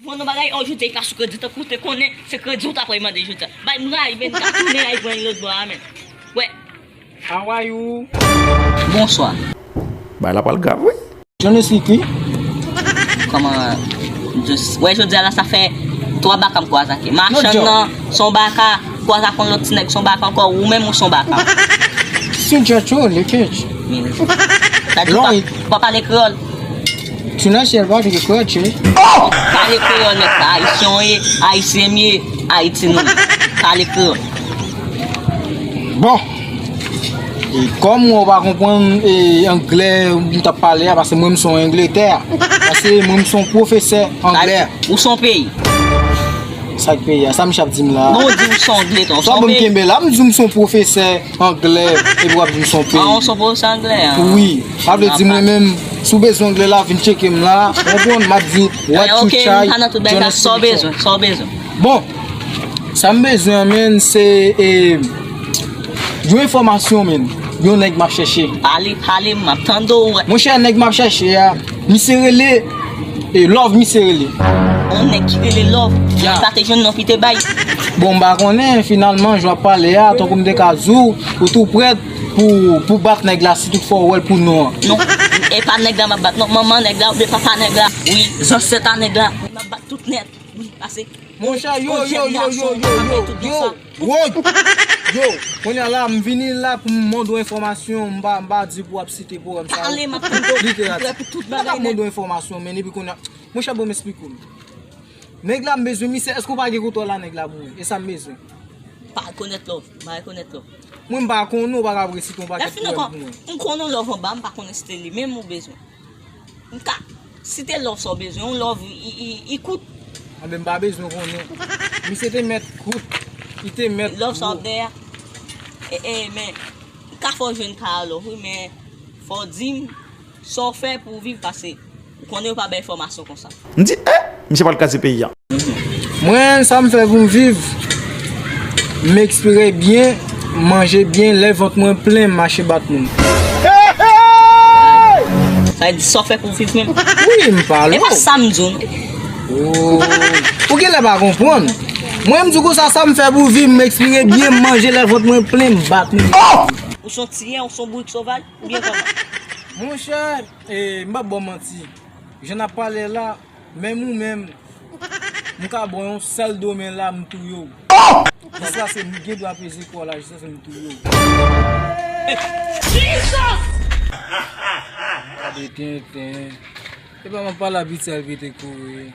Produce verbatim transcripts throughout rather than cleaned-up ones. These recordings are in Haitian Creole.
Vann yon bagay, o, jodi a li pa sou kredi, tankou w te konnen se kredi w t ap mande jodi a. Bay m ray, men, ka tounen al pran yon lòt bò a, men. Wè. How are you? Bonswa. Bagay la pral grav, wi. Jan esplike. Kòman, just, wè, jodi a la, sa fè twa baka m kwaze ak li. Machann nan, se yon baka, kwaze ak yon lòt ti nèg, se yon baka ankò, ou menm, ou se yon baka. Sinja cho, le kech. Sa di pa, pa pale kreyòl. Tu n'as pas de kreyòl, cheri. Pale kreyòl, nèg sa, ayisyen w ye, ayisyen m ye, Ayiti nou ye. Pale kreyòl. Bon. E kòm ou pa konprann, e, anglè m t ap pale a, paske mwen, m se yon Angletè. Paske mwen, m se yon pwofesè anglè. Ou se yon peyi. Sa k peyi a? Sa misye ap di m la? Non, ou di ou se yon Angletè, ou se yon peyi. Swa bon, m kenbe la, m di m se yon pwofesè anglè, epi w ap di m se yon peyi. Ah, ou se yon pwofesè anglè, ah. Wi. Sa vle di mwen menm, si w bezwen anglè la, vin tcheke m la. Ou konprann? M ap di, what to try, Jonathan Mitchell. Sa w bezwen, sa w bezwen. Bon, sa m bezwen an, menn, se, e, yon enfòmasyon, menn. Yon nèg m ap chèche. Pale, pale, m ap tande w. Monchè, nèg m ap chèche a, misye rele, e, Love, misye rele. Yon nèg ki rele Love, li pa te jwenn non ki te bay. Bon, m pa konnen, finalman, jan w ap pale a, tankou m te ka di w, ou tou prèt pou, pou bat nèg la, si toutfwa w wè l pou non an. Non, e pa nèg la m ap bat, non, manman nèg la, oubyen papa nèg la, wi, zansèt a nèg la, m ap bat tout nèt, wi, pase. Monchè, yo, yo, yo, yo, yo, yo, yo, yo, yo, kounye a la, m vini la pou m mande w enfòmasyon, m pa, m pa di pou w ap site pwoblèm sa yo. Pale, m ap tande w, m prè pou tout bagay nèt. M ap mande w enfòmasyon, men epi kounye a, monchè, bon, m esplike w. Nèg la, m bezwen misye, èske w pa gen kontwòl a nèg la pou mwen? E sa m bezwen. M pa rekonèt Love, m pa rekonèt Love. Mwen, m pa konnen, ou pa ka ap resite yon pakèt pwoblèm pou mwen. M konnen Love anba, m pa konnen si te li menm ou bezwen. M ka site Love sa w bezwen, yon Love, i, i, i kout. Anben, m pa bezwen konnen. Misye te mèt kout, li te mèt gwo. Love sa w ap dèyè a. E, e, men, m ka fè w jwenn kay a Love, wi, men fò w di m sa w fè pou w viv, pase ou konnen yo pa bay enfòmasyon konsa. M di, eh, misye pral kraze peyi a. Mwen, sa m fè pou m viv, m ekspire byen, m manje byen, lè vant mwen plen, m mache bat moun. Sa vle di sa w fè pou w viv menm? Wi, m pale w. E pa sa m di w, non. Oh. Ou genlè pa konprann. Mwen, m di w konsa, sa m fè pou viv, m ekspire byen, m manje, lè vant mwen plen, m bat moun. Ou se yon tiyè, ou se yon bourik sovaj, oubyen kòman? Monchè, e, m p ap ba w manti. Jan n ap pale la, menm ou menm, m ka ba w yon sèl domen la, m touye w. Jis pase m gen dwa peze kò w la, jis pase m touye w. Gade tenten. E pa m ap pale a, piti a l pete kouri.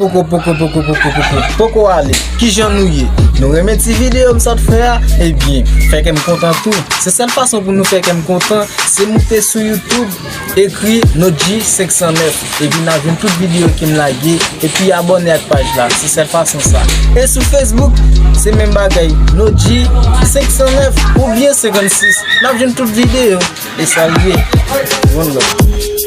Poko, poko, poko, poko, poko, poko ale. Kijan nou ye? Nou renmen ti videyo m sot fè a? Ebyen, fè kè m kontan tou. Se sèl fason pou nou fè kè m kontan, se moute sou YouTube, ekri Nodji senk san nèf, epi n ap jwenn tout videyo ke m lage, epi abòne ak paj la. Se sèl fason sa. E sou Facebook, se menm bagay, Nodji senk san nèf oubyen senkannsis. N ap jwenn tout videyo. E salye. One love.